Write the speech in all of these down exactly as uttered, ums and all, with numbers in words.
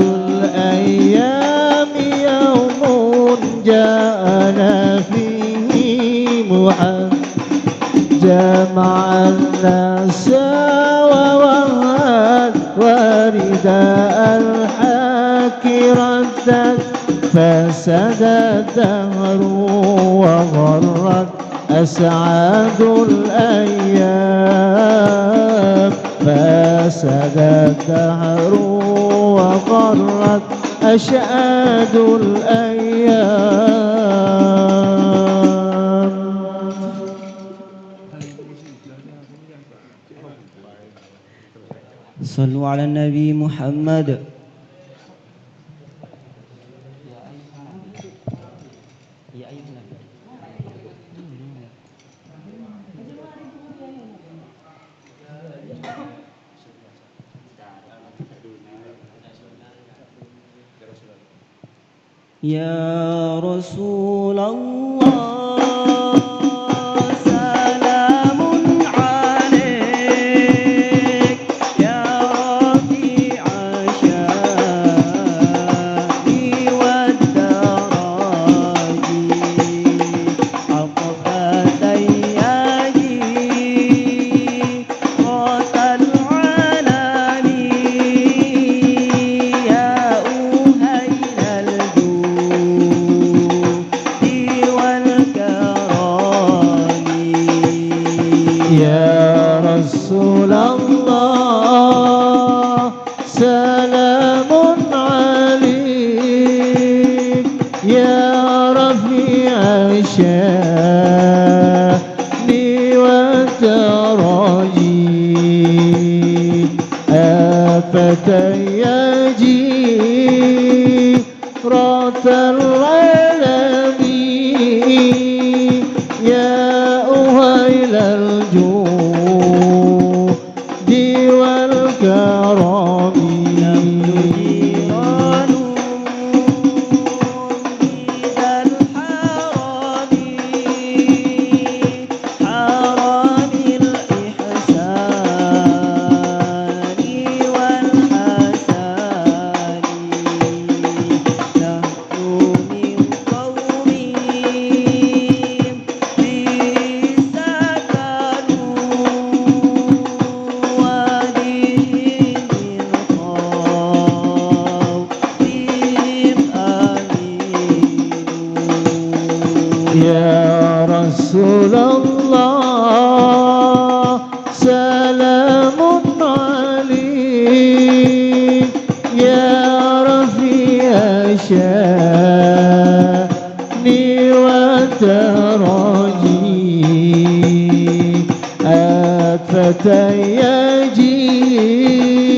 الأيام يوم جاءنا فيه محمد، جمع الناس ووهى الورد الحق ردت، فساد الدهر وغرت أسعد الأيام، فساد الدهر وغرت أسعد الأيام. صلوا على النبي محمد. يا رسول الله، سلام عليك، يا رفيع الشأن والدرج، عقبة يجي قوت العالم، يا أهيل الجود والكرم. يا رسول الله، سلام عليك، يا رفيع الشأن والدرج، أبدا يا جيرة العالم، يا أهيل الجود والكرم. نحن جيران بذا الحرم، حرم الإحسان والحسن. نحن من قوم به سكنوا وبهم من خوفهم آمنون. يا رسول الله، سلام عليك، يا رفيع الشأن والدرج، أبدا يا جيرة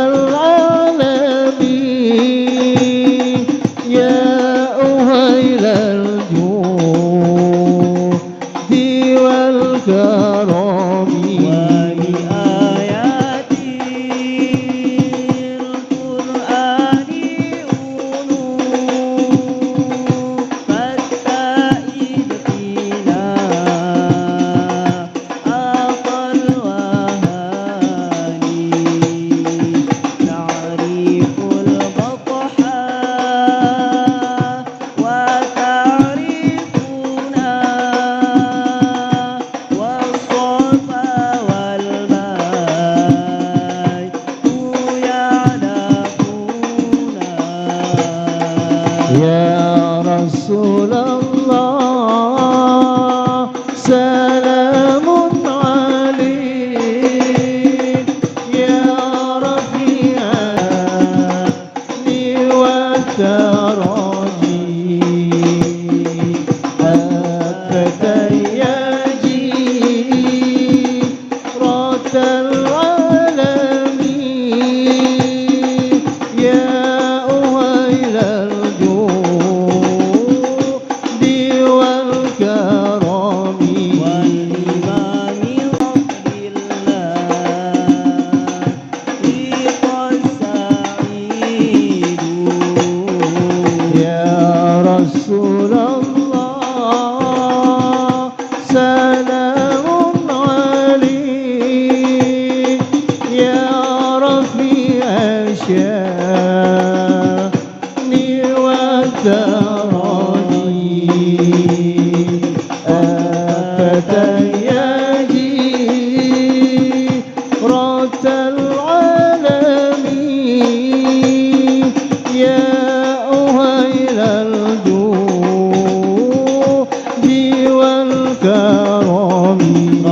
العالم، يا أهيل الجود والكرم. وبآيات القرآن أولو فالتائب فينا أعطى الوهاني. تعرف البطحاء وتعرفنا، والصفا والميت يعلمنا. يا رسول الله، سلام عليك، يا رفيع الشأن والدرج، أبدا يا جيرة العالم، يا أهيل الجود والترجي أبدا يا جيرة العالم يا أهيل الجود والكرم.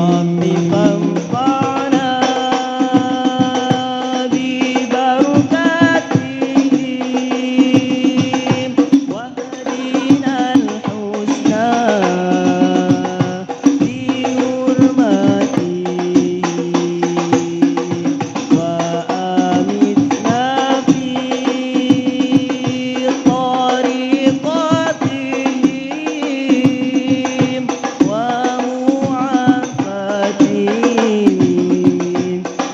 رب فانفعنا ببركاتهم واهدنا الحسنى بحرمتهم وأمتنا في طريقتهم ومعافاتهم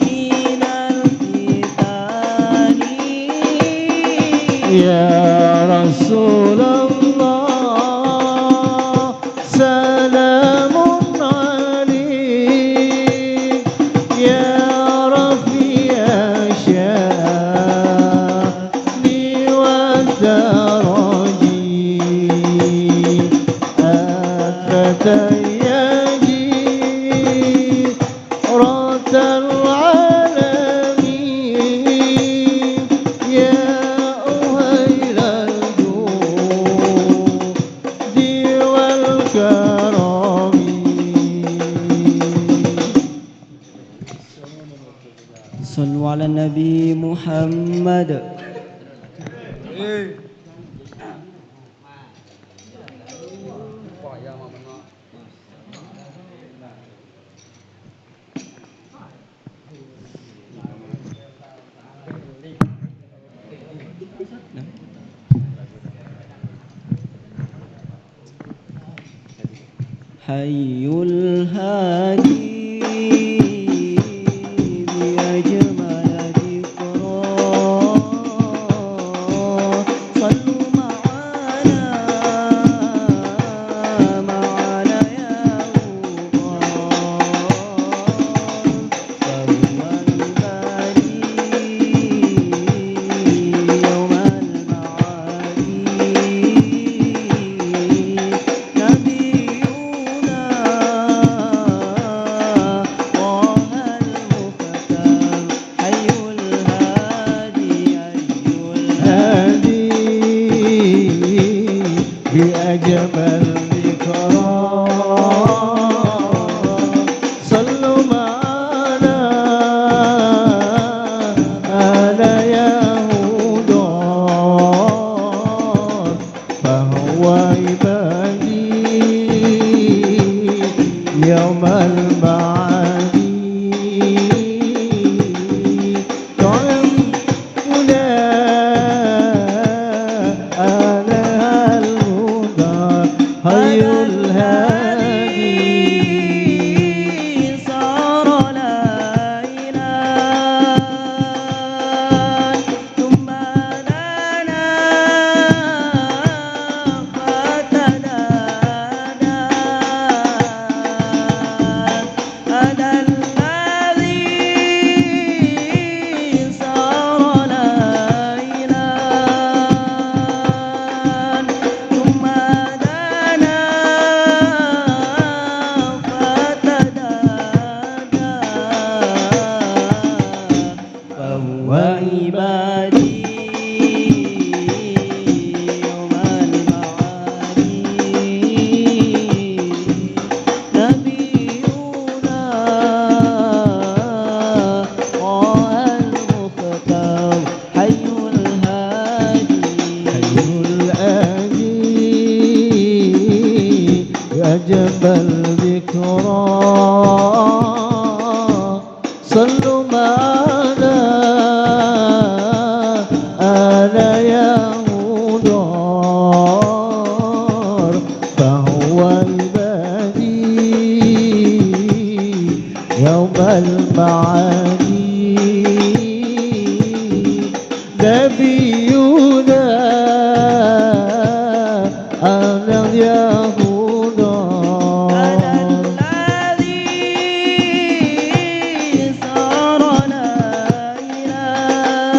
من الفتن. يا رسول الله، سلام عليك يا رفيع الشأن والدرج أبدا يا جيرة العالم يا أهيل الجود والكرم. صلوا على النبي محمد. حي الهادي بأجمل ذكرى. صلوا معنا مع اليهود. فهو البديع يوم المعادي. نبينا طه المختار. حي الهادي، حي الهادي بأجمل ذكرى. صلوا معنا آل يهود، فهو عبادي يوم المعادي. طعمنا آل الهدى، حي الهادي صار لا إله. ثم دنا فتدلى. هذا الذي صار لا إله. ثم دنا فتدلى. فهو عبادي يوم المعادي. نبينا طه المختار. حي الهادي، حي الهادي أجمل ذكرى. صلوا معنا آل يهود، فهو البديع يوم المعادي. نبينا أنا اليهود. أنا الذي صار لا إله.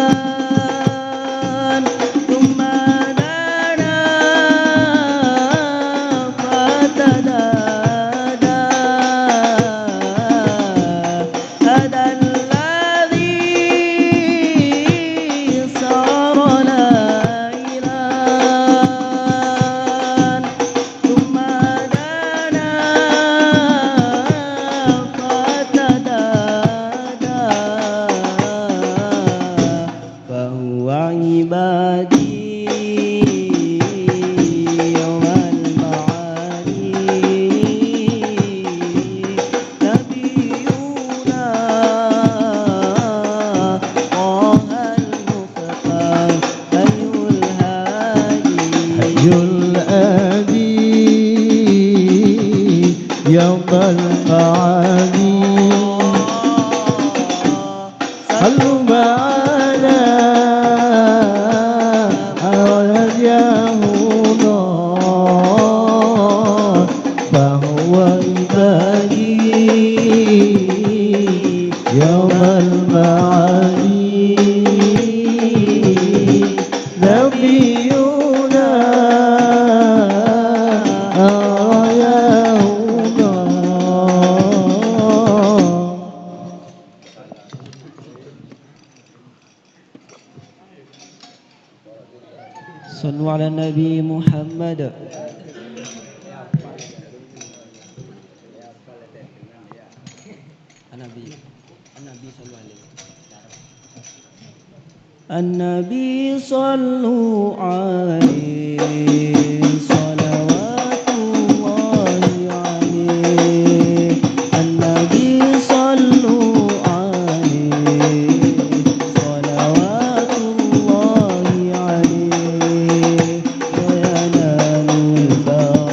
عبادي يوم المعادي نبينا طه المصطفى حي الهادي. حي الهادي يوم المعادي. صلوا معنا على اليهود فهو عبادي يوم المعادي نبينا يوم صلوا على النبي محمد. النبي، النبي صلوا عليه. النبي صلوا عليه صلوات الله عليه. النبي صلوا عليه صلوات الله عليه. وينال البركة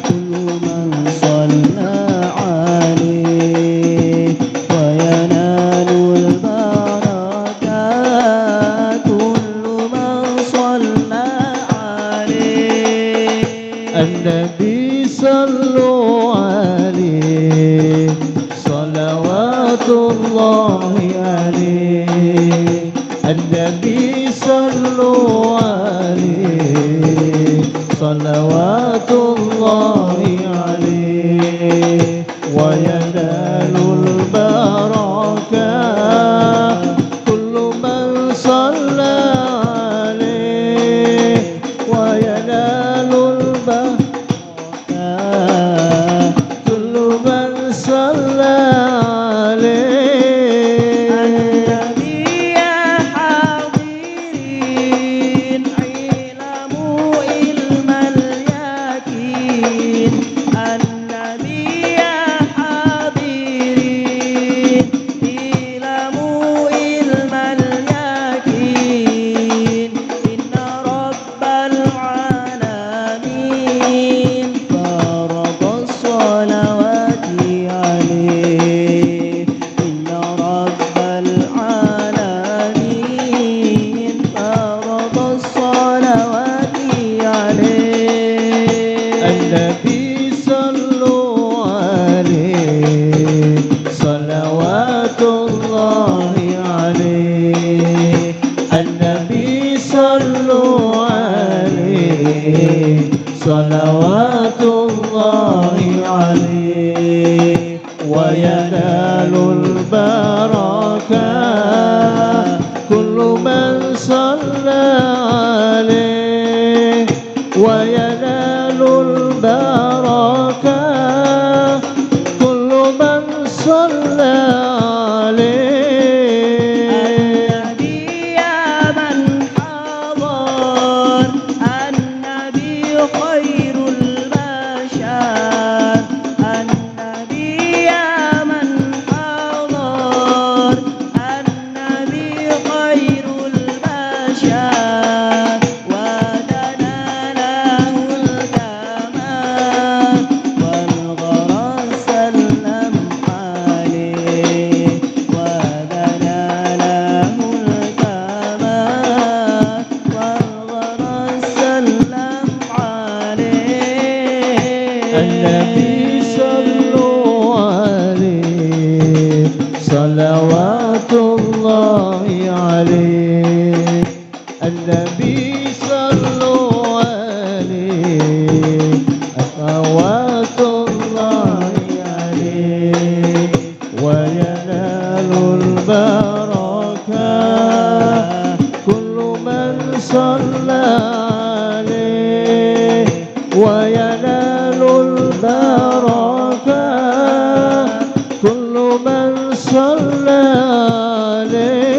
كل من صلى عليه. وينال البركة كل من صلى عليه. النبي صلوا عليه صلوات الله عليه. النبي صلوا عليه صلوات الله عليه. وينال البركة كل من صلى عليه. وينال البركة كل من صلى عليه. النبي يا حاضرين، علم علم اليقين. النبي يا حاضرين، علم علم اليقين. إن رب العالمين فرض الصلوات عليه. إن رب العالمين فرض الصلوات عليه. النبي صلوا عليه صلوات الله عليه. النبي صلوا عليه صلوات الله عليه. وينال البركة كل من صلى عليه. وينال البركة كل من صلى عليه. النبي يا من حضر، النبي خير البشر. النبي يا من حضر، النبي خير البشر. ودنا له الكمال والغرض سلم عليه. ودنا له الكمال والغرض سلم عليه. النبي صلوا عليه صلوات الله عليه. النبي صلوا عليه صلوات الله عليه. وينال البركة كل من صلى عليه. وينال البركة كل من صلى عليه.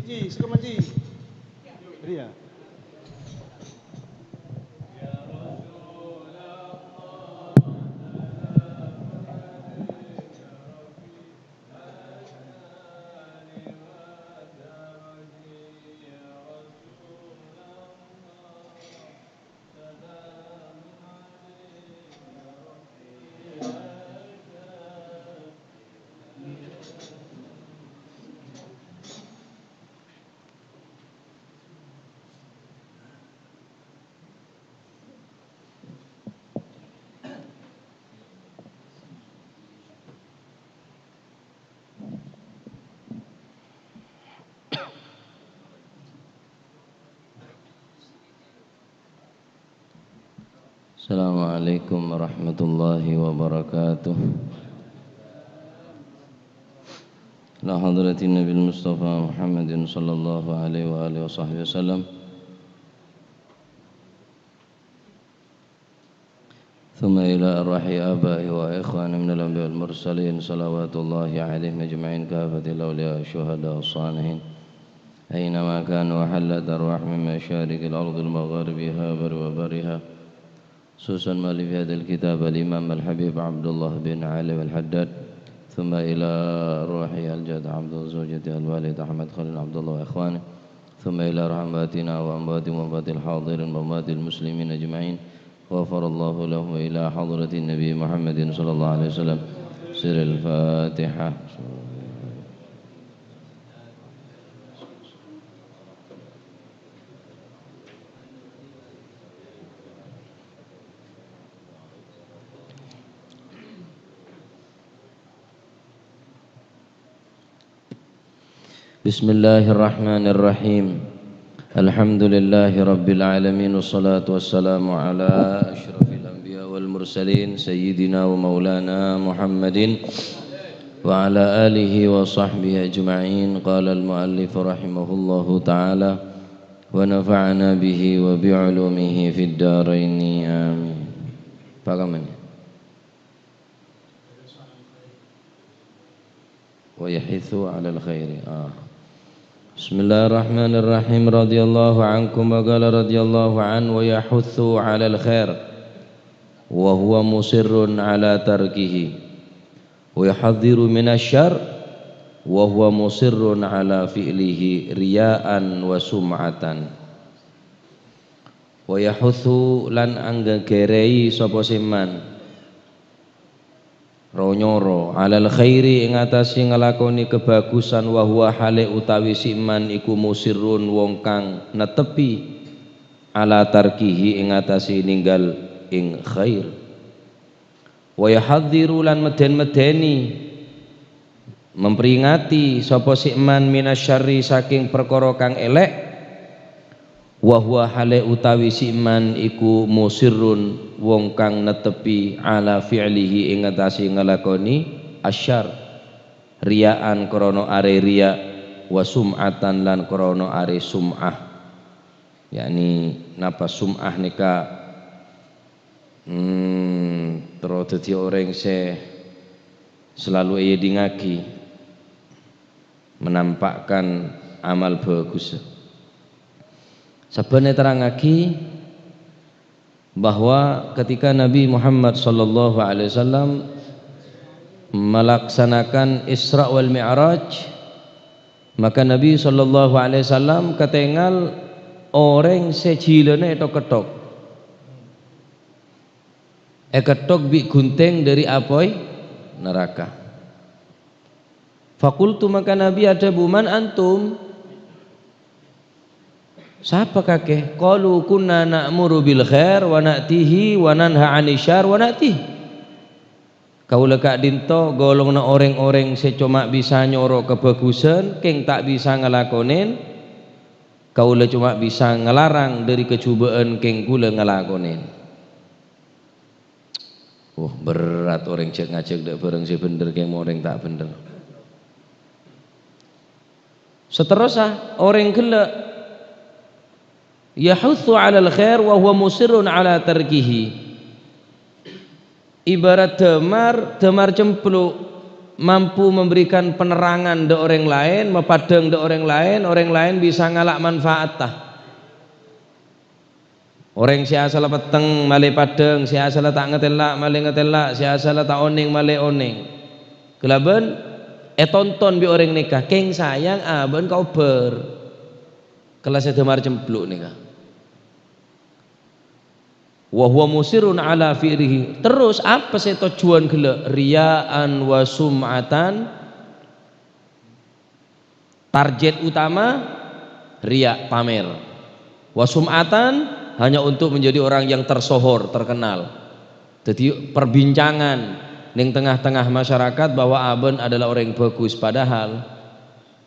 Ji, sèka manji. Ria. Assalamualaikum warahmatullahi wabarakatuh. Ila hadratin Nabil Mustafa Muhammadin sallallahu alaihi wa alihi wa sahbihi wasallam. Thumma ila arwahi aba'i wa ikhwani minal anbiya wal mursalin, salawatullahi alaihim ajma'in, kafatil awliya syuhada salihin. Aina ma kanu hallat arwah min masyariqil ardil magharibiha bari wa bariha. Khususan muallif hadal kitab al-Imam al-Habib Abdullah bin Ali al-Haddad. Thumma ila arwahi al-Jad Abdul Zawjati al-Walid Ahmad Khalil Abdullah wa ikhwani. Thumma ila arwah amwatina wa amwati wa amwatil hadirin wa amwatil muslimin ajma'in. Ghafarallahu lahum wa ila hadratin Nabi Muhammadin sallallahu alaihi wasallam. Sirril Fatihah. Bismillahirrahmanirrahim. Alhamdulillahi rabbil alamin, wassalatu wassalamu ala asyrafil anbiya wal mursalin, sayyidina wa maulana Muhammadin wa ala alihi wa sahbihi ajma'in. Qala al-muallif rahimahullahu ta'ala, wa nafa'ana bihi wa bi ulumihi fid daraini, amin. Paham ini? Wa yahitsu 'alal khairi. Ah. Bismillahirrahmanirrahim. Radhiyallahu ankum wa qala radhiyallahu an wa yahutsu 'alal khair wa huwa musirrun 'ala tarkihi wa yuhadziru minasy syarr wa huwa musirrun 'ala fi'lihi riya'an wa sum'atan. Wa yahutsu lan anggeggereyi sapa sè man ro-nyoro, 'alal khairi ing atase nglakone kabhagusan, wa huwa hale utawi si man iku musirrun wong kang netepi, 'ala tarkihi ing atase ninggal ing khair. Wa yuhadziru lan meden-medeni, memperingati sapa si man minasyarri saking perkara kang elek, wa huwa hale utawi si man iku musirrun wong kang netepi 'ala fi'lihi ing atase nglakone asyar, riya'an krana are riya', wa sum'atan lan krana are sum'ah. Yakni napa sum'ah neka? Hmm, terro daddi oreng sè selalu èyedingngagi, menampakkan amal bagus. Sabbhân èterrangngagi bahwa ketika Nabi Muhammad sallallahu alaihi wasallam melaksanakan Isra wal Mi'raj, maka Nabi sallallahu alaihi wasallam katèngal orèng sè jilana èthok-kèthok. Èkèthok bi' ghunthèng dhâri apoy naraka. Faqultu, maka Nabi adhâbu, "Man antum?" Sapa kakè? Qalu, "Kunna na'muru bil khair wa na'tihi wa nanha 'anis syarr wa na'tihi." Kaulâ ka'dinto golonganna orèng-orèng sè coma bisa nyoro kabhâghusân, kèng ta' bisa ngalakonèn. Kaulâ coma bisa ngalarang dhâri kajhubâ'ân, kèng kaulâ ngalakonèn. Wah, berrâ' orèng jhâk-ngajhâk dâ' bhârâng sè bhendher, kèng orèng ta' bhendher. Saterrossa, orèng ghellâ', "Yahutsu 'alal khair wa huwa musirrun 'ala tarkihi." Ibarat dâmar, dâmar cemplu'. mampu memberikan penerangan dâ' orèng laèn, mapaddhâng dâ' orèng laèn, orèng laèn bisa ngala' manfaatta. Orèng sè asalla petteng malè paddhâng, sè asalla ta' ngatèla' malè ngatèla', sè asalla ta' onèng malè onèng. Kalabân ètonton bi' orèng nèka, kèng sayang abâ'na kaobbhâr. Kala sè damar cempluk nèka. Wa huwa musirrun ala fi'lihi. Terros apa sè tojjhuwân ghellâ'? Riya'an wa sum'atan. Target utama, riya, pamer. Wa sum'atan, hanya untuk menjadi orang yang tersohor, terkenal. Jadi perbincangan neng tengah-tengah masyarakat bahwa abâ'na adalah orang yang bagus, padahal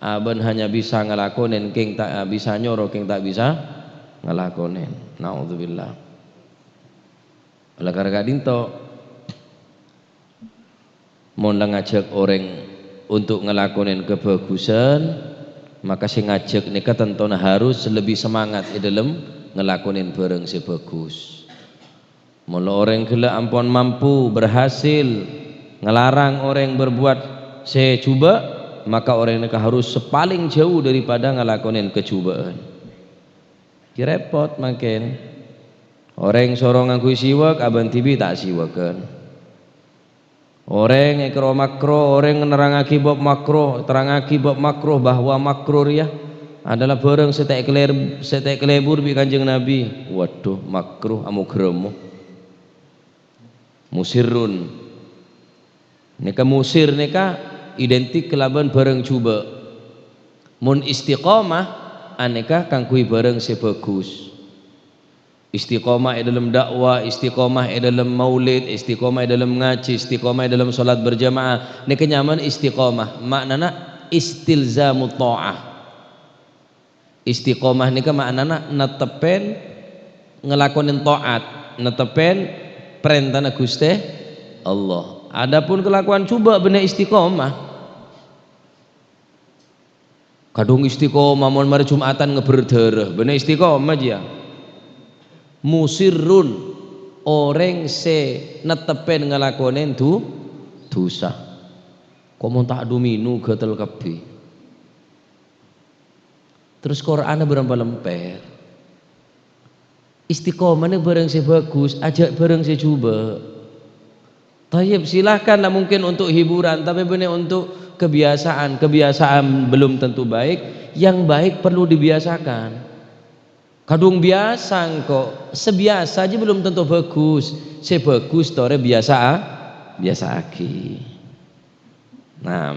abâ'na hanya bisa ngalakonèn, kèng ta' bisa nyoro, kèng ta' bisa ngalakonèn. Naudzubillah. Oleh karena ka'dinto, mon la ngajhâk orèng untuk ngalakonèn kabhâghusân, maka sè ngajhâk nèka tantona harus lebih semangat è dâlem ngalakonèn bhârâng sè bhâghus. Mon la orèng ghellâ' ampon mampu, berhasil, nglarang orèng berbuat sè jhubâ', maka orèng nèka harus sè palèng jhâu daripada ngalakonèn kajhubâ'ân. Jâ rèpot mangkèn. Orèng soro ngangghuy siwak, abâ'na dhibi' ta' siwakan. Orèng èkro makro, orèng nerrangaghi bab makro, terrangaghi bab makro bahwa makro rèya adalah bhârâng sè ta' èkaler-, sè ta' èkalebur bi' Kanjeng Nabi. Waduh, makro, amo-ghramo. Musirrun. Nèka musir nèka identik kalabân bhârâng jhubâ'. Mon istiqomah, anèka kaangghuy bhârâng sè bhâghus. Istiqomah è dâlem dakwah, istiqomah è dâlem maulid, istiqomah è dâlem ngajhi, istiqomah è dâlem sholat berjamaah. Nèka nyamana istiqomah, ma'nana istilzamut tha'ah. Istiqomah nèka ma'nana nettepèn ngalakonèn ta'at, nettepèn parèntana Ghustè Allah. Adapun kalakowan jhubâ' bânnè istiqomah. Kadhung istiqomah, mon marè Jum'atan ngebbher dârâ, bânnè istiqomah jiyâ. Musirrun, orèng sè nettepèn ngalakonèn du-, dhusa. Ko' mon ta' du-minu ghâtel kabbhi. Terros Qur'anna bârâmpa lèmpèr. Istiqomah nèka bhârâng sè bhâghus, ajhâ' bhârâng sè jhubâ'. Thayyib, silahkan lah mungkin untuk hiburan, tapè bânnè untuk kebiasaan. Kebiasaan belum tentu baik, yang baik perlu dibiasakan. Kadhung biyasa engko', sè biyasa jiyâ belum tentu bhâghus. Sè bhâghus torè biyasa-, biyasa'aghi. Nah,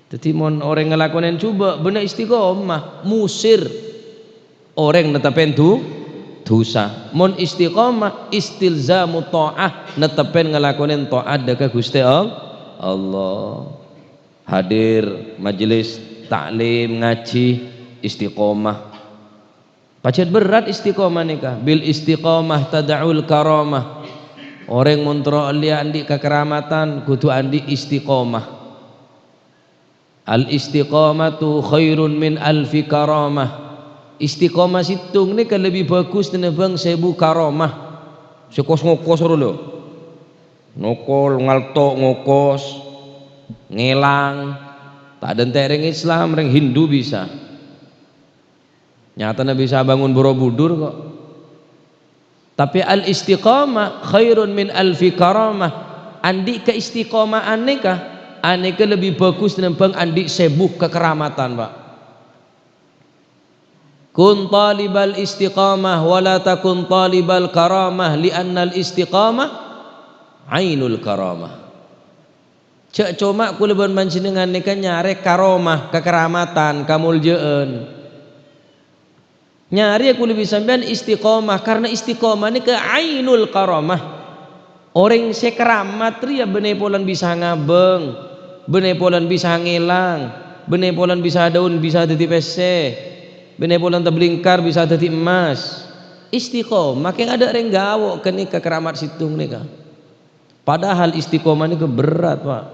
dhâddhi mon orèng ngalakonèn jhubâ', bânnè istiqomah, musir. Orèng nettepèn du-, dhusa. Mon istiqomah, istilzamut tha'ah, nettepèn ngalakonèn ta'at dâ' ka Ghustè All-, Allah. Hadir majelis ta'lim, ngajhi, istiqomah. Pajhât berrâ' istiqomah nèka. Bil istiqomah tada'ul karamah. Orèng mon terro ellèya andi' kakaramatan, kodhu andi' istiqomah. Al istiqamatu khairun min alfi karamah. Istiqomah sèttong nèka lebbi bhâghus tènèmbhâng sèbu karamah. Sè kos-ngokos ro lho. Nokol, ngalto', ngokos, ngèlang. Ta' dântè' rèng Islam, rèng Hindu bisa. Nyatana bisa bângon Borobudur ko'. Tapè al-istiqamah khairun min alfi karamah. Andi' kaistiqoma'an nèka, anèka lebbi bhâghus tènèmbhâng andi' sèbu kakaramatan, Pak. Kun talibal istiqamah wa la takun talibal karamah, li'annal istiqamah ainul karamah. Jhâ' coma kaulâ bân panjhennengngan nèka nyarè karomah, kakaramatan, kamoljâ'ân. Nyarèya kaulâ bi' sampèyan istiqomah, karna istiqomah nèka ainul karomah. Orèng sè karamat rèya bânnè polana bisa ngabâng, bânnè polana bisa ngèlang, bânnè polana bisa dâun bisa dhâddhi pèssè, bânnè polana tablingkar bisa dhâddhi emmas. Istiqomah kèng adâ' rèng gawo' ghânèka karamat sèttong nèka. Padahal istiqomah nèko berrâ', Pak.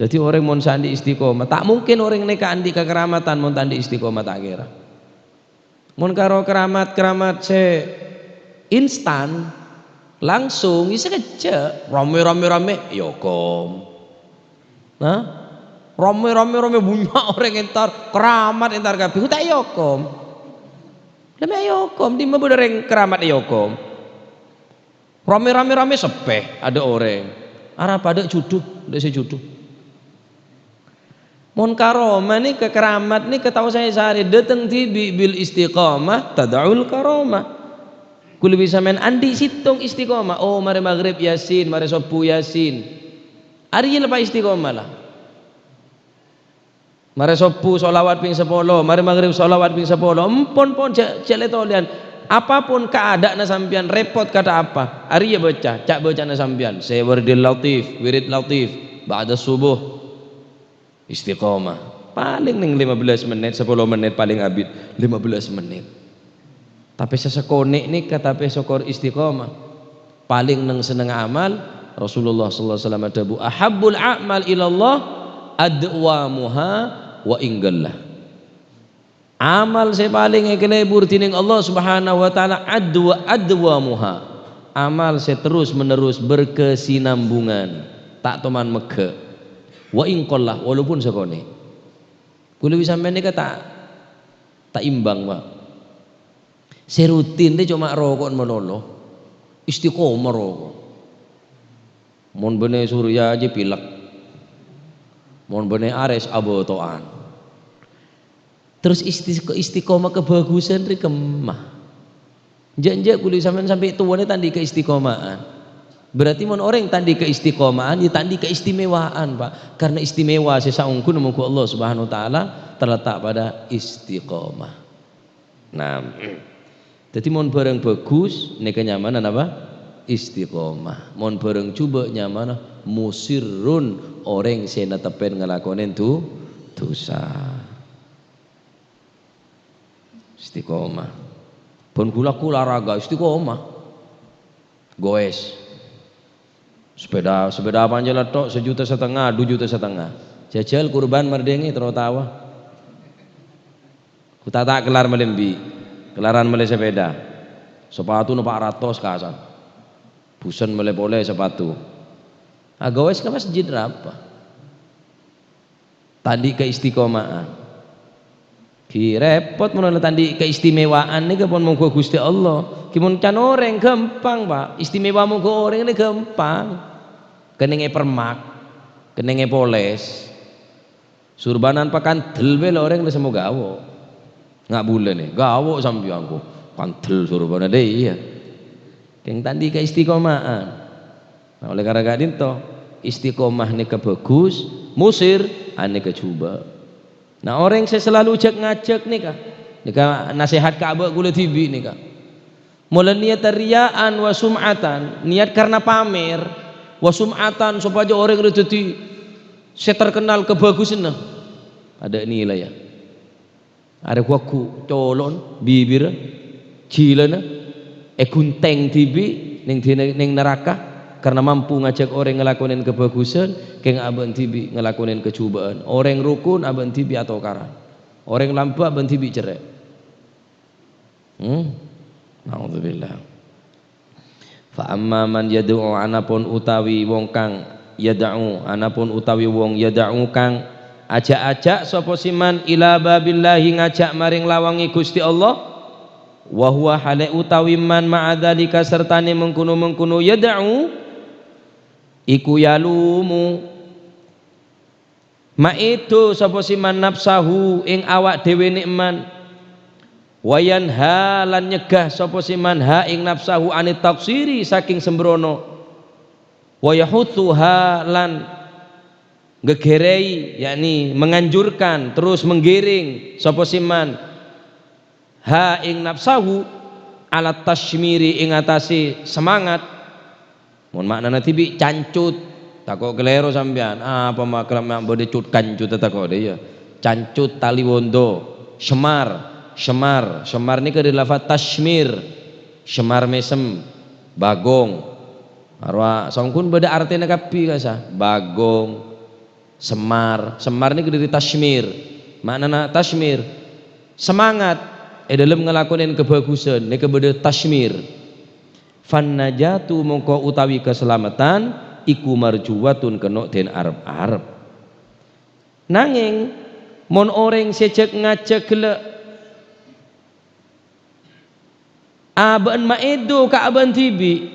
Dhâddhi orèng mon sè andi' istiqomah, ta' mungkin orèng nèka andi' kakaramatan mon ta' andi' istiqomah, ta' kèra. Mon karo karamat-karamat sè instan, langsung, ya sakejjhâ', ramè, ramè, ramè, ya okom. Nah, rame-rame, rame, banyak orang entar, keramat entar kabeh. Ku ta' èokom. Lah, mè' èokom, dimma bâdâ rèng keramat èokom? Rame-rame, rame seppè, adâ' orèng. Arapa adâ' judhu, adâ' sè judhu. Mon karomah nèka, keramat nèka tao saè-sarè, dâteng dhibi' bil istiqamah tad'ul karamah. Kulâ bi' sampèyan andi' sèttong istiqamah. Oh, marè maghrib Yasin, marè sobbhu Yasin. Arèya la pa' istiqamah la. Marè sobbhu sholawat pèng sapolo, marè maghrib sholawat pèng sapolo. Empon, pon, jhâ', jhâ' lè-tolèyan. Apapun keadaanna sampèyan, repot kata apa, arèya bâca, ca'-bâcana sampèyan. Sè wiridil Latif, wirid Latif, ba'da subuh. Istiqomah. Palèng nèng lima belas menit, sapolo menit palèng abit, lima belas menit. Tapè sè sakonè' nèka, tapè sokor istiqomah. Palèng neng-sennengnga amal, Rasulullah sallallahu alaihi wasallam adhâbu, "Ahabbul a'mal ilallah adwamuha wa in qalla." Amal sè palèng èkalèbur dhinèng Allah Subhanahu wa Ta'ala adwa-, adwamuha. Amal sè terus-menerus berkesinambungan, ta' toman megghâ'. Wa in qalla, walaupun sakonè'. Kulâ bi' sampèyan nèka ta', ta' imbang, Pak. Sè rutin rè coma roko'an malolo. Istiqomah roko'. Mon bânnè Surya jiyâ pilek. Mon bânnè Ares abâto'an. Terus isti-, istiqomah kabhâghusân rè kemma. Jhâ'-jhâ' kulâ sampèyan sampè' towa nè ta' andi' kaistiqoma'an. Berarti mon orèng ta' andi' kaistiqoma'an, ya ta' andi' keistimewaan, Pak. Karena istimewa sè saongghuna mongghu Allah Subhanahu wa Ta'ala terletak pada istiqomah. Nah, dhâddhi mon bhârâng bhâghus, nèka nyamana napa? Istiqomah. Mon bhârâng jhubâ' nyamana musirrun, orèng sè neteppèn ngalakonè du-, dhusa. Istiqomah. Bân ghulâ-ghulâ raga istiqomah. Goes. Sepeda, sepeda panjala tok sejuta setengah, dua juta setengah. Jajal kurban mardenge terro tawa. Ku ta' ta' kellar mele embi', kellaran mele sepeda. Sepatu no empat ratus kasan. Busen mele pole sepatu. Agoes ka masjid rapa? Ta' andi' kaistiqoma'an. Ghi repot mon la ta' andi' kaistimewaan nèka pon mongghu Guste Allah. Ghi mon can orèng ghâmpang, Pak. Istimewa mongghu orèng nè ghâmpang. Kennèng èpermak, kennèng èpoles. Surbanan pakandel bhâi la orèng la semmo gawo'. Nga' bulâ nè, gawo' sampèyan ko. Kandel surbana dâ' iyâ. Keng ta' andi' kaistiqoma'an. Nah, oleh karena ka'dinto, istiqomah nèka bagus, musir, anèka jhubâ'. Nah, orèng sè selalu jhâk-ngajhâk nèka, nèka nasehat ka abâ' kaulâ dhibi' nèka. Mola niat riya'an wa sum'atan, niat karena pamer, wa sum'atan, sopajâ orèng rowa dhâddhi sè terkenal kabhâghusânna. Adâ' nilai, ya. Arè ghu-lagghu, colo'na, bibirra, jilana, èghuntèng dhibi' neng dina-, neng naraka, karena mampu ngajhâk orèng ngalakonè kabhâghusân, keng abâ' dhibi' ngalakonè kajhubâ'ân. Orèng rokon abâ' dhibi' atokaran. Orèng lambâ' abâ' dhibi' cerrè'. Hmm? Naudzubillah. Fa amma man yad'u, anapon utawi wong kang yad'u, anapon utawi wong yad'u kang ajhâk-ajhâk sapa sè man ila babillahi, ngajhâk marèng lawangè Gusti Allah, wa huwa, halè utawi man ma'a dzalika, sertane mengkono-mengkono yad'u, iku yalumu, maedo sapa sè man nafsahu ing awak dhewe nè'man. Wa yanha lan nyegah sapa sè man ha ing nafsahu anit taqsiri saking sembrono. Wa yahutsuha lan ngegerai, yakni menganjurkan, terus menggiring sapa sè man ha ing nafsahu ala tasymiri ing atase semangat. Mon ma'nana dhibi' cancut, tako' kalèro sampèyan. Apa ma-, ma-, bâdâ cut kancut tako' dâ' iyâ. Cancut tali wondo, semar, semar. Semar nèka dâri lafat tasymir. Semar mesem, bagong. Arwa songkun bâdâ artèna kabbhi kasa. Bagong, semar. Semar nèka dâri tasymir. Ma'nana tasymir, semangat è dâlem ngalakonè kabhâghusân, nèka bâdâ tasymir. Fan najatu, mongko utawi kasalameddhân, iku marjuwatun, kèng den arep-arep. Nangèng, mon orèng sè jhâk-ngajhâk ghellâ', abâ'na maedo ka abâ'na dhibi',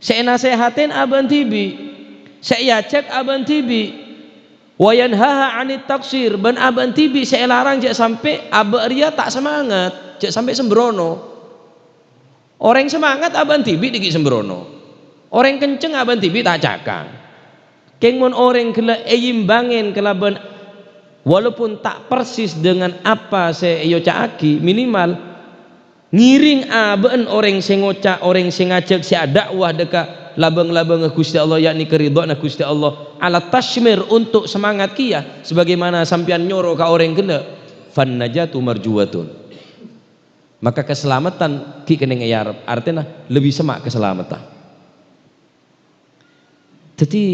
sè ènasèhatè abâ'na dhibi', sè èajhâk abâ'na dhibi', wa yanhaha 'anit taqsir, bân abâ'na dhibi' sè èlarang jhâ' sampè' abâ' rèya ta' samangat, jhâ' sampè' sembrono. Orèng samangat abâ'na dhibi' dhiggi' sembrono. Orèng kenceng abâ'na dhibi' ta' cakang. Kèng mon orèng ghellâ' èimbângè kalabân, walaupun ta' persis dengan apa sè èoca'aghi, minimal ngèrèng abâ'na orèng sè ngoca', orèng sè ngajhâk, sè ada'wa dhâ' ka la-bâng-labângnga Ghustè Allah, yakni karidhoanna Ghustè Allah, ala tasmir, untuk semangat kèya, sebagaimana sampèyan nyoro ka orèng ghellâ', fan najatu marjuwatun. Maka kasalameddhân ghi' kennèng èarep, artèna lebbi semma' kasalameddhân. Dhâddhi,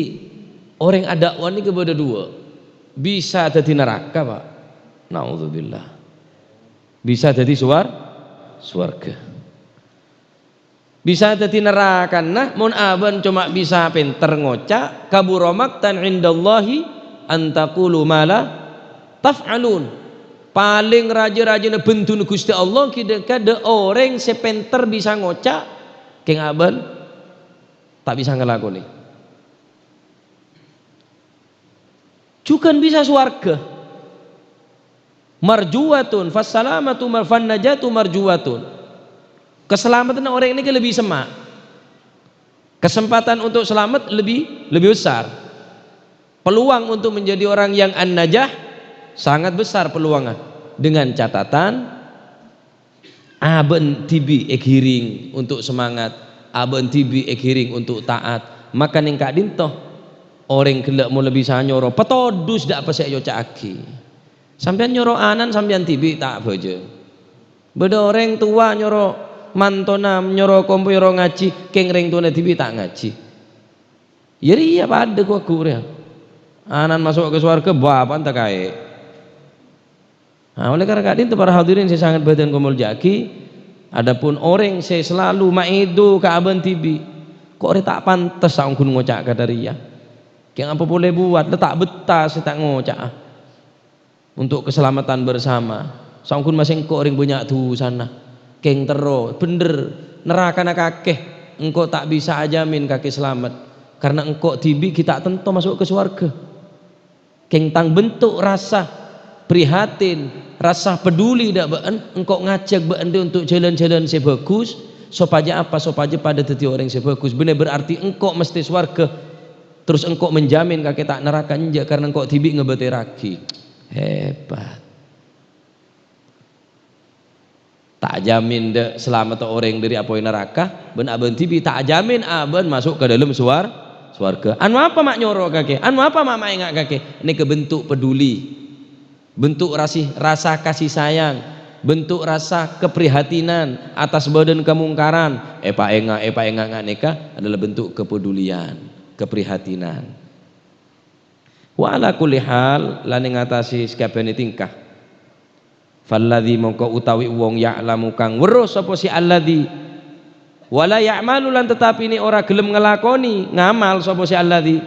orèng ada'wa nèka bâdâ duwâ'. Bisa dhâddhi naraka, Pak. Naudzubillah. Bisa dhâddhi suwar-, suwarghâ. Bisa dhâddhi narakana mon abâ'na coma bisa pènter ngoca', "Kabura maqtan 'indallahi an taqulu ma la taf'alun." Palèng rajâ-rajâna bhenduna Ghustè Allah ghi' dhâ'-kadhâ' orèng sè pènter bisa ngoca', kèng abâ'na ta' bisa ngalakonè. Jhughân bisa sowarghâ. Marjuwatun, fassalamatu mar-, fannajatu marjuwatun. Kasalameddhânna orèng nèka lebbi semma'. Kesempatan untuk selamat lebih, lebih besar. Peluang untuk menjadi orang yang an-najah sangat besar peluangnya. Dengan catatan, abâ'na dhibi' èghirèng untuk semangat, abâ'na dhibi' èghirèng untuk taat. Maka nèng ka'dinto, orèng ghellâ' mon lebbi sanyoro, patodus dhâ' apa sè èoca'aghi. Sampèyan nyoro ana'na sampèyan dhibi' ta' bhâjâng. Bâdâ orèng towa nyoro mantona, nyoro kompoy ro ngajhi, kèng rèng towana dhibi' ta' ngajhi. Iyâ rèya padâ ghu-, ghu rèya. Ana'na maso' ka sowarghâ, bapa'na ta' kaè. Nah, oleh karena ka'dinto, para hadirin sè sanget bhâdhân kamolja'aghi, adapun orèng sè salalu maedo ka abâ'na dhibi', kok rè ta' pantes saongghuna ngoca' kata rèya. Kèng apa polè buwat, la ta' bettah sè ta' ngoca'a. Untuk keselamatan bersama, saongghuna ma' sèngko' orèng bânnya' dusana. Kèng terro, bhendher, narakana kakè, engko' ta' bisa ajamin kakè salamet, karna engko' dhibi' ghi' ta' tanto maso' ka sowarghâ. Kèng tang bentuk rasa prihatin, rasa peduli dhâ' bâ'na, engko' ngajhâk bâ'na untuk jhâlân-jhâlân sè bhâghus, sopajâ apa? Sopajâ padâ dhâddhi orèng sè bhâghus. Bânnè berarti engko' mesthè sowarghâ, terros engko' menjamin kakè ta' naraka, enjâ', karna engko' dhibi' ngabâtèrraghi. Hebat. Ta' ajamin dhâ' salameddhâ orèng dhâri apoy naraka, bân abâ'na dhibi' ta' ajamin abâ'na maso' ka dâlem sowar-, sowarghâ. Anu apa ma' nyoro kakè? Anu apa ma' maènga' kakè? Nèka bentuk peduli. Bentuk rasi-, rasa kasih sayang. Bentuk rasa keprihatinan atas bâdâna kamongkaran. Èpaènga', èpaènga' nga' nèka adalah bentuk kepedulian, keprihatinan. Wa ala kulli hal, la nèng attasè sakabbiyanna tingka. Falladzi mongko utawi wong ya'lamu kang weruh sapa sè alladzi, wa la ya'malu lan tetapi ne ora gelem nglakoni ngamal sapa sè alladzi,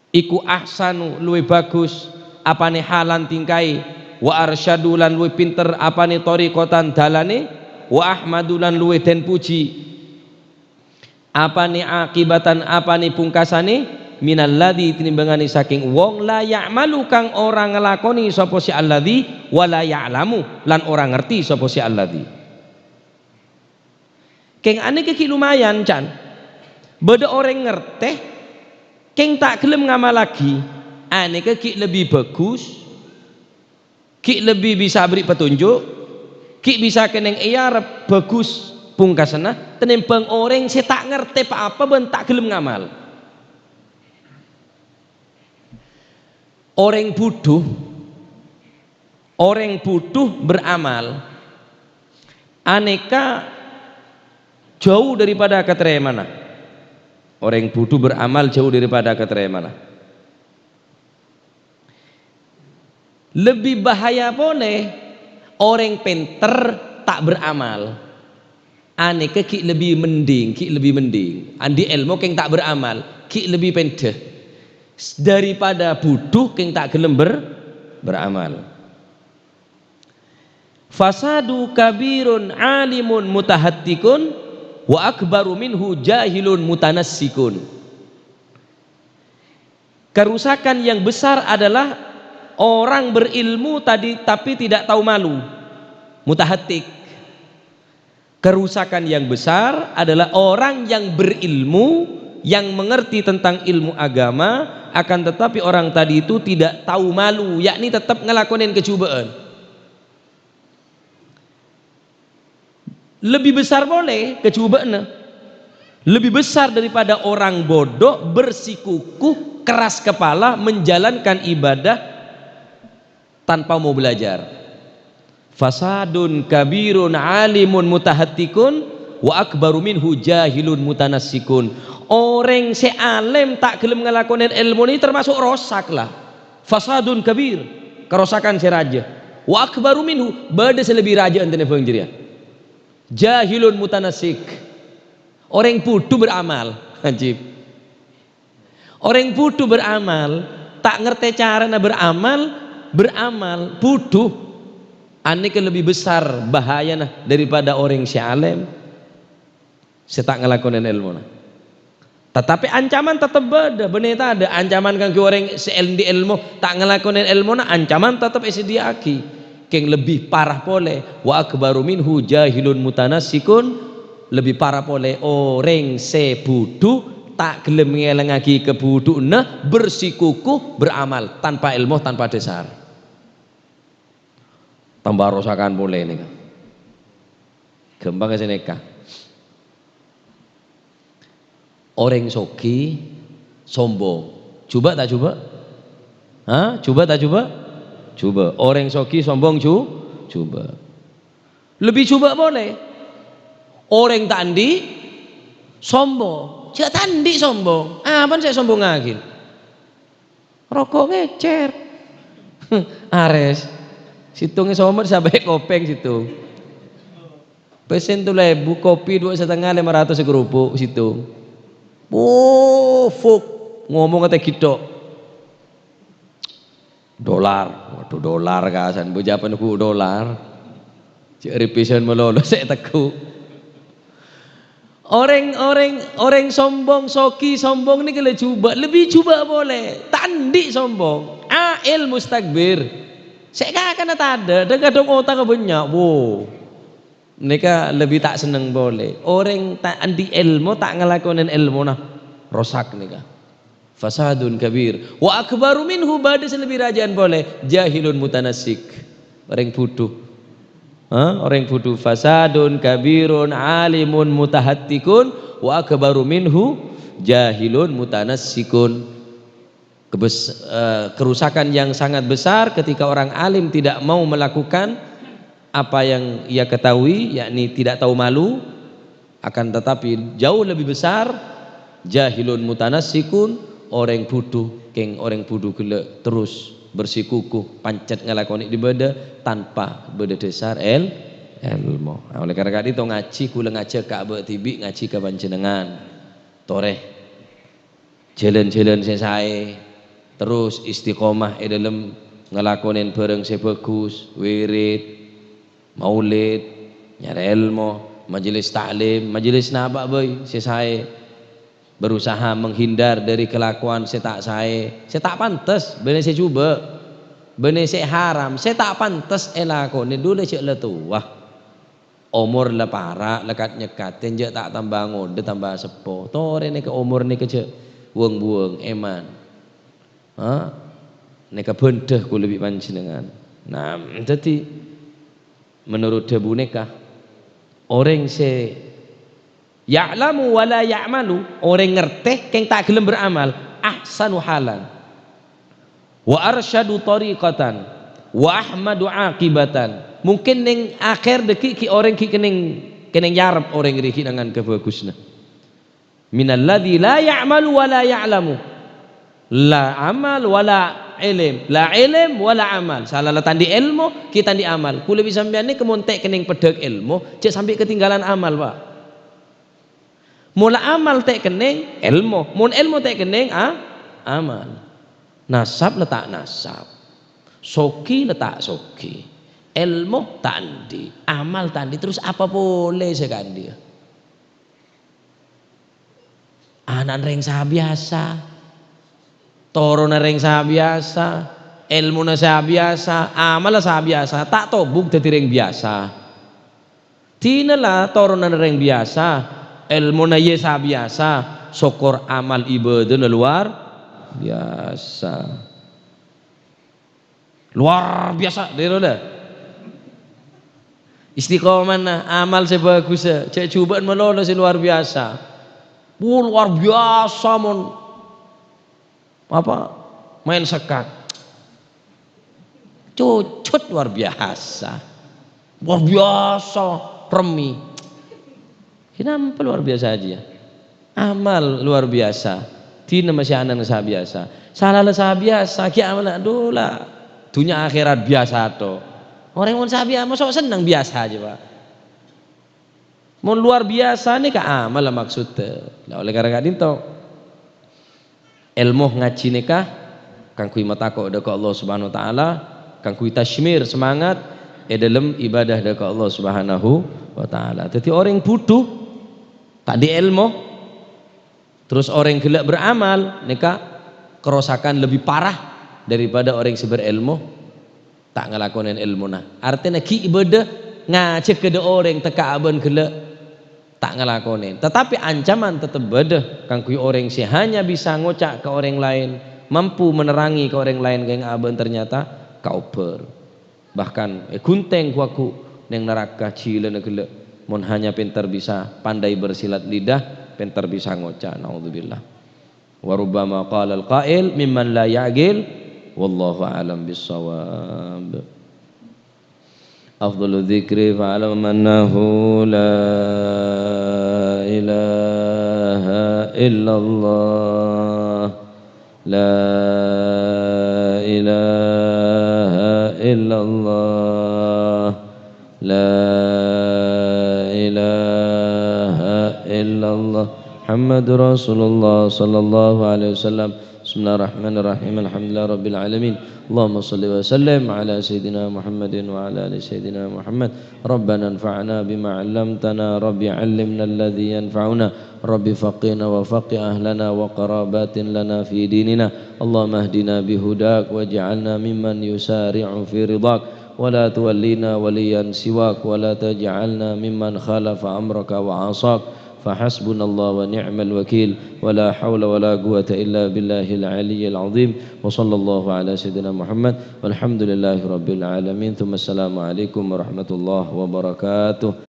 iku ahsanu luwih bagus apane halan tingkae, wa arsyadu lan luwih pinter apane thariqatan dalane, wa ahmadu lan luwih den puji. Apane aqibatan, apane pungkasane, minalladzi tinimbangane saking wong la ya'malu kang ora nglakoni sapa si alladzi, wa la ya'lamu lan ora ngerti sapa si alladzi. Keng ane kegi lumayan, can. Bada oreng ngerte, keng ta' gelem ngamallagi, ane kegi lebbi bagus. Gi' lebbi bisa aberri' patonjhuk, gi' bisa kenneng èarep bagus pungkasanna, tenimbang orèng sè ta' ngartè pa-apa bân ta' gelem ngamal. Orèng budhu, orèng budhu beramal, aneka jhâu daripada katarèmana. Orèng budhu beramal jhâu daripada katarèmana. Lebbi bahaya polè, orèng pènter ta' beramal. Anèka ghi' lebbi mendhing, ghi' lebbi mendhing. Andi' èlmo kèng ta' beramal, ghi' lebbi pèndhâ. Daripada budhu kèng ta' ghellem ber-, beramal. Fasadu kabirun alimun mutahattikun wa akbaru minhu jahilun mutanassikun. Kerusakan yang besar adalah orang berilmu tadi tapi tidak tahu malu. Mutahattik. Kerusakan yang besar adalah orang yang berilmu, yang mengerti tentang ilmu agama, akan tetapi orang tadi itu tidak tahu malu, yakni tetap ngelakonin kejubaan. Lebih besar boleh kejuba'na. Lebih besar daripada orang bodoh, bersikukuh, keras kepala, menjalankan ibadah tanpa mau belajar. Fasadun kabirun alimun mutahattikun wa akbaru minhu jahilun mutanassikun. Orèng sè alèm ta' ghellem ngalakonè èlmo nè termasuk rosak la. Fasadun kabir, karosakan sè rajâ. Wa akbaru minhu, bâdâ sè lebbi rajâ èntèna bhâng jârèya. Jahilun mutanassik. Orèng budhu beramal. Ajib. Orèng budhu beramal, ta' ngartè carana beramal, beramal, budhu. Anèka lebbi besar bahayana daripada orèng sè alèm, sè ta' ngalakonè èlmona. Tatapè ancaman tetep bâdâ, bânnè tadâ'. Ancaman kaangghuy orèng sè andi' èlmo, ta' ngalakonè èlmona, ancaman tetep èsadhiyâ'aghi. Kèng lebbi parah polè, wa akbaru minhu jahilun mutanassikun, lebbi parah polè orèng sè budhu, ta' ghellem ngèlangaghi kabudhu'na, bersikukuh beramal tanpa èlmo, tanpa dhâsar. Tamba rosakan polè nèka. Ghâmpang sè nèka. Orèng soghi sombong. Jhubâ' ta' jhubâ'? Ha? Jhubâ' ta' jhubâ'? Jhubâ'. Orèng soghi sombong jhu-, jhubâ'. Lebbi jhubâ' polè. Orèng ta' andi' sombong. Jhâ' ta' andi' sombong. Apana sè èsombongngaghi? Roko' ngècèr. Arès. Sèttong èsomet sampè' kopèng sèttong. Pèssèna tello èbu, kopi dua setengah, lèma ratos è kerupuk sèttong. Wuh, fuk. Ngomong atè ghi' tok. Dolar. Waduh, dolar kasan. Bâjâ apa neggu' dolar? Cè' rèpisan malolo sè èteggu'. Orèng, orèng, orèng sombong, soghi, sombong nèka la jhubâ', lebbi jhubâ' polè. Ta' andi' sombong. Aèl mustakbir. Sè kakana tadâ', dhâ-, kadhâng otangnga bânnya'. Wo. Nèka lebbi ta' senneng polè. Orèng ta' andi' èlmo, ta' ngalakonè èlmona. Rosak nèka. Fasadun kabir. Wa akbaru minhu, bâdâ sè lebbi rajâ'ân polè. Jahilun mutanassik. Orèng budhu. Ha? Orèng budhu. Fasadun kabirun alimun mutahattikun. Wa akbaru minhu jahilun mutanassikun. Kebes-, eh, kerusakan yang sangat besar ketika orang alim tidak mau melakukan apa yang ia ketahui, yakni tidak tahu malu, akan tetapi jauh lebih besar, jahilun mutanassikun, orèng budhu, kèng orèng budhu ghellâ' terros bersikukuh, pancet ngalakonè ibadah tanpa bâdâ dhâsar èl-, èlmo. Nah, oleh karena itu ngaji, kaulâ ngajhâk ka abâ' dhibi', ngaji ka panjhennengngan. Torè. Jhâlân-jhâlân sè saè, terros istiqomah è dhâlem ngalakonè bhârâng sè bhâghus, wirid, maulid, nyarè èlmo, majelis ta'lim, majelis napa bhâi sè saè. Berusaha menghindar dari kelakuan sè ta' saè, sè ta' pantes, bânnè sè jhubâ', bânnè sè haram, sè ta' pantes èlakonè, dhulâ jhâ' la towa. Omor la para', la kat-nyekkat, jhâ' ta' tamba ngodâ, tamba seppo. Torè nèka omor nèka jhâ' wâng-buwâng, èman. Ha? Nèka bhândhâ kaulâ bi' panjhennengngan. Nah, dhâddhi, menurut dhâbu nèka, orèng sè ya'lamu wa la ya'malu, orèng ngartè, kèng ta' ghellem beramal, ahsanu halan. Wa arsyadu thariqatan, wa ahmadu aqibatan. Mungkin neng akhèr dhâggi' ghi' orèng ghi' kennèng, kennèng nyarep orèng rè ghi' nangan kabhâghusânna. Minalladzi la ya'malu wa la ya'lamu. La amal wa la ilm. La ilm wa la amal. Sala la ta' andi' èlmo, ghi' ta' andi' amal. Kaulâ bi' sampèyan nèka mon ta' kennèng peddhâk èlmo, jhâ' sampè' ketinggalan amal, Pak. Mon la amal ta' kennèng, èlmo. Mon èlmo ta' kennèng, a-, amal. Nasab la ta' nasab. Soghi la ta' soghi. Èlmo ta' andi'. Amal ta' andi'. Terros apa polè sè kaandi'â? Ana'na rèng sabiyasa. Toronna rèng sabiyasa. Èlmona sabiyasa. Amalla sabiyasa. Ta' tobuk dhâddhi rèng biyasa. Dinah la toronna rèng biyasa, èlmona yè sabiyasa, sokor amal ibadahna lowar biyasa. Lowar biyasa, dhâri roda. Istiqomana, amal sè bhâghussa, cè' jhubâ'ân malolo sè lowar biyasa. Wuh, lowar biyasa, mon. Apa? Maèn sekat. Cucut luar biasa. Luar biasa, remmi. Kenapa luar biasa aja ya? Amal luar biasa. Dinah masih ana'na sabiyasa. Sala la sabiyasa, ki amal, aduh la. Dunia akhirat biasa to. Orèng mon sabiyasa, mosok senneng biasa aja, Pak. Mon luar biasa nèka amal maksudda. Lah, oleh karena ka'dinto, èlmo ngajhi nèka kaangghuy matako' dâ' ka Allah Subhanahu wa Ta'ala, kaangghuy tasymir semangat è dâlem ibadah dâ' ka Allah Subhanahu wa Ta'ala. Dhâddhi orèng budhu, ta' andi' èlmo, terros orèng ghellâ' beramal, nèka karosakan lebbi parah daripada orèng sè berèlmo. Ta' ngalakonè èlmona. Artèna ghi' bâdâ ngajhâghâ dâ' orèng tekka' abâ'na ghellâ', ta' ngalakonè. Tetapi ancaman tetep bâdâ kaangghuy orèng sè hanya bisa ngoca' ka orèng laèn, mampu menerangi ka orèng laèn kèng abâ'na ternyata kaobhâr. Bahkan èghunthèng ghu-lagghu' neng naraka jhilana ghellâ', mon hanya pènter bisa pandai bersilat lidah, pènter bisa ngoca'. Naudzubillah. Wa rubbama qalal qail mimman la ya'qil, wallahu a'lam bissawab. Afdalu dzikri fa'lam annahu la ilaha illallah. La ilaha illallah. La ilaha illallah. Muhammadur Rasulullah sallallahu alaihi wasallam. Bismillahirrahmanirrahim. Alhamdulillahirabbil alamin. Allahumma shalli wa sallim ala sayyidina Muhammadin wa ala ali sayyidina Muhammad. Rabbana anfa'na bima 'allamtana. Rabbi 'allimna alladzi yanfa'una. Rabbi faqqihna wa faqqih ahlana wa qarabatin lana fi dinina. Allahumma ihdina bihudak waj'alna mimman yusari'u fi ridhak. ولا تولنا وليا سواك ولا تجعلنا ممن خالف أمرك وعصاك فحسبنا الله ونعم الوكيل ولا حول ولا قوة إلا بالله العلي العظيم وصلى الله على سيدنا محمد والحمد لله رب العالمين ثم السلام عليكم ورحمة الله وبركاته.